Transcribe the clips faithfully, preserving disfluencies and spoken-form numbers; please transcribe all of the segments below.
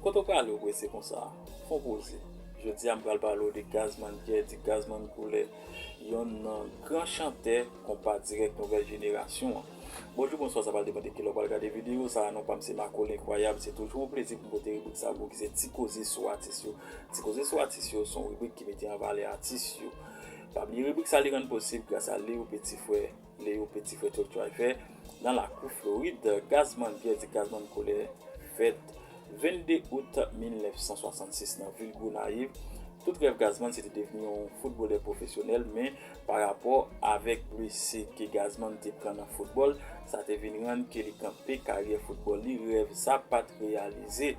Kote w prale w prese konsa? Fè w poze. Jodi a m pral pale w de Gazman Pierre, di Gazman Koulè, yonn nan gran chantè konpa dirèk nouvèl jenerasyon an. Bonjou, bonswa, sa pral depann de kilè w pral gade videyo sa a. Non pa m se Marco Lenkwayab, se toujou yon plezi pou m pote ribrik sa pou w ki se Ti Koze sou Atis yo. Ti Koze sou Atis yo se yon ribrik ki mete an valè atis yo. Pa bliye ribrik sa li rann posib gras a Leo Petit Frè, Leo Petit Frè Toltray fè nan lakou Florid. Gazman Pierre di Gazman Koulè fèt vennde out mil nèf san swasannsis nan vil Gonayiv. Tout rèv Gazman se te devni yon foutbolè pwofesyonèl, men pa rapò avèk blese ke Gazman te pran nan foutbòl, sa te vin rann ke li kanpe karyè foutbòl li, rèv sa pa t reyalize.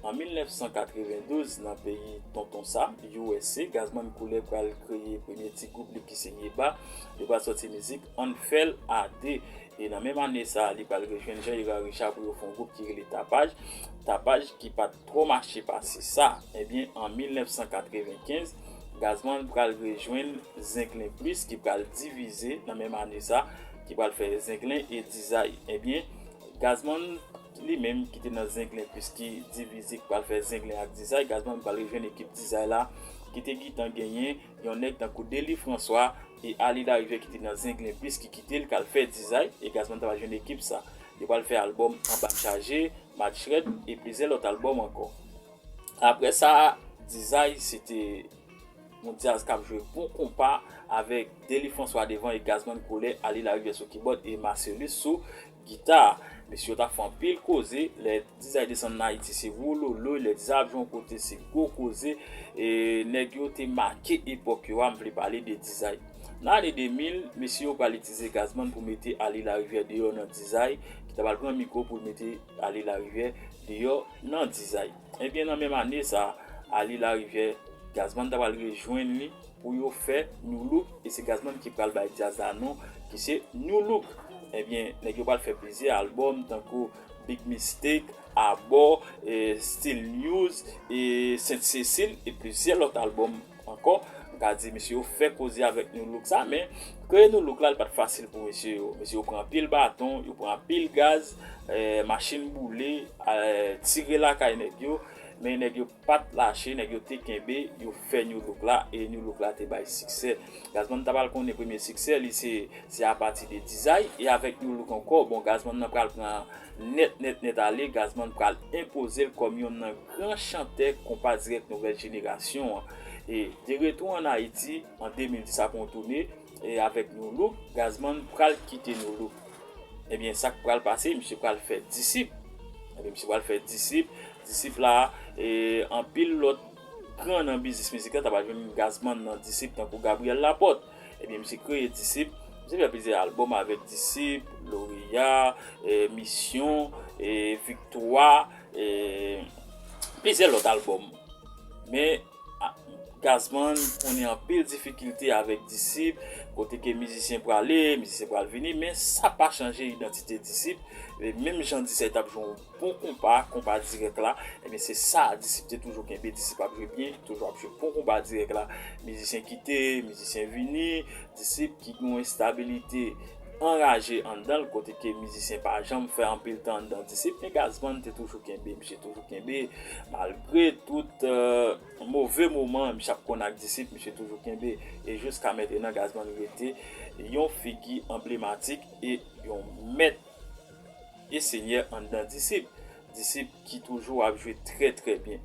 An mil nèf san katrevendouz, nan peyi Tonton Sam, U S A, Gazman Koulè pral kreye premye ti gwoup li ki se Yeba. Li pral sòti mizik Ann Fè l a de. E nan menm ane sa a, li pral rejwenn Jean Hérard Richard pou yo fè yon gwoup ki rele Tapaj. Tapaj ki pa t twò mache pase sa. Ebyen, an mil nèf san katrevenkenz, Gazman pral rejwenn Zenglen Plis ki pral divize nan menm ane sa, ki pral fè Zenglen e Dizay. Ebyen, Gazman li menm ki te nan Zenglen Plis ki divize, ki pral fè Zenglen ak Dizay, Gazman pral rejwenn ekip Dizay la ki te gentan genyen yon nèg tankou Deli Franswa e Ali Larivière ki te nan Zenglen Plis ki kite l k al fè Dizay, e Gazman ta pral jwenn ekip sa. Yo pral fè albòm Anba Chaje, Match Rèd e plizyè lòt albòm ankò. Apre sa, Dizay se te yon djaz k ap jwe bon konpa avèk Deli Franswa devan e Gazman Koulè, Ali Larivière sou kibòd e Marcellus sou gita. Mesye yo t ap fè anpil koze. Lè Dizay desann nan Ayiti, se wololo. Lè Dizay ap jwe yon kote, se gwo koze. E nèg yo te make epòk yo a, m vle pale de Dizay. Nan ane de mil, mesye yo pral itilize Gazman pou mete Ali Larivière deyò nan Dizay, ki ta pral pran mikwo pou l mete Ali Larivière deyò nan Dizay. Ebyen, nan menm ane sa, Ali Larivière, Gazman ta pral rejwenn li pou yo fè Nu Look, e se Gazman ki pral bay djaz la non, ki se Nu Look. Ebyen, nèg yo pral fè plizyè albòm, tankou Big Mistake, Abò, e, Still News, e, Sent Sesil, e plizyè lòt albòm ankò. M ka di, mesye yo fè koze avèk Nu Look sa, men kreye Nu Look la, li pa t fasil pou mesye yo. Mesye yo pran anpil baton, yo pran anpil gaz, e, machin boule, e, tire lakay nèg yo, men nèg yo pa t lache, nèg yo te kenbe, yo fè Nu Look la, e Nu Look la te bay siksè. Gazman ta pral konnen premye siksè li se, se apati de Dizay, e avèk Nu Look ankò, bon, Gazman nan pral pran nèt, nèt, nèt ale, Gazman pral enpoze l kòm yonn nan gran chantè konpa dirèk nouvèl jenerasyon an. E de retou ann Ayiti, an de mil dis apre yon toune, e avèk Nu Look, Gazman pral kite Nu Look. Ebyen, sa k pral pase, misye pral fè Disip. Ebyen, misye pral fè Disip. Disip la, e anpil lòt gran nan biznis mizik la, ta pral jwenn Gazman nan Disip, tankou Gabriel Laporte. Ebyen, misye kreye Disip. Misye fè plizyè albòm avèk Disip, Loreya, e, Misyon, e, Viktwa, e, plizyè lòt albòm. Men, a, Gazman konnen anpil difikilte avèk Disip, kote ke mizisyen prale, mizisyen pral vini, men sa pa chanje idantite Disip. E menm jan Dizay t ap jwe yon bon konpa, konpa dirèk la, ebyen, se sa Disip te toujou kenbe. Disip ap jwe byen, toujou ap jwe bon konpa dirèk la. Mizisyen kite, mizisyen vini, Disip ki gen yon estabilite anraje anndan l, kote ke mizisyen pa janm fè anpil tan anndan Disip, men Gazman te toujou kenbe, misye toujou kenbe, malgre tout, e, move moman misye ap konn ak Disip, misye toujou kenbe, e jiska mentenan, Gazman rete yon figi anblematik e yon mèt e senyè anndan Disip. Disip ki toujou ap jwe trè, trè byen.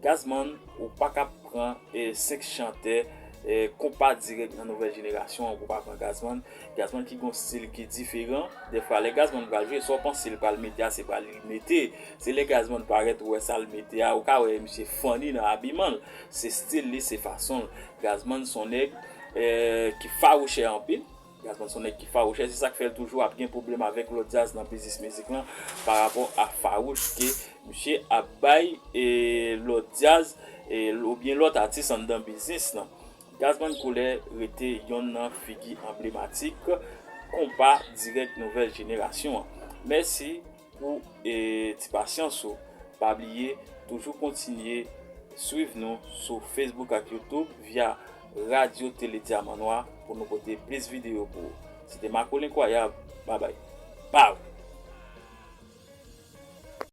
Gazman, ou pa ka pran, e, senk chantè, e, konpa dirèk nan nouvèl jenerasyon an pou pa pran Gazman. Gazman ki gon stil ki diferan. Dèfwa, lè Gazman pral jwe, sa w panse l pral mete a, se pa li l mete. Se lè Gazman parèt, ou wè sa l mete a, ou ka wè misye funny nan abiman l. Se stil li, se fason l. Gazman se yon nèg, e, ki fawouchè anpil. Gazman se yon nèg ki fawouchè, se sa k fè l toujou ap gen pwoblèm avèk lòt djaz nan biznis mizik lan, pa rapò a fawouch ke misye ap bay, e, lòt djaz, e, oubyen lòt atis anndan biznis lan. Gazman Koulè rete yonn nan figi anblematik konpa dirèk nouvèl jenerasyon an. Mèsi pou, e, ti pasyans ou. Pa bliye, toujou kontinye swiv nou sou Facebook ak YouTube via Radyo Tele Dyaman Nwa pou nou pote plis videyo pou ou. Se te Marco Lenkwayab. Babay. Baw!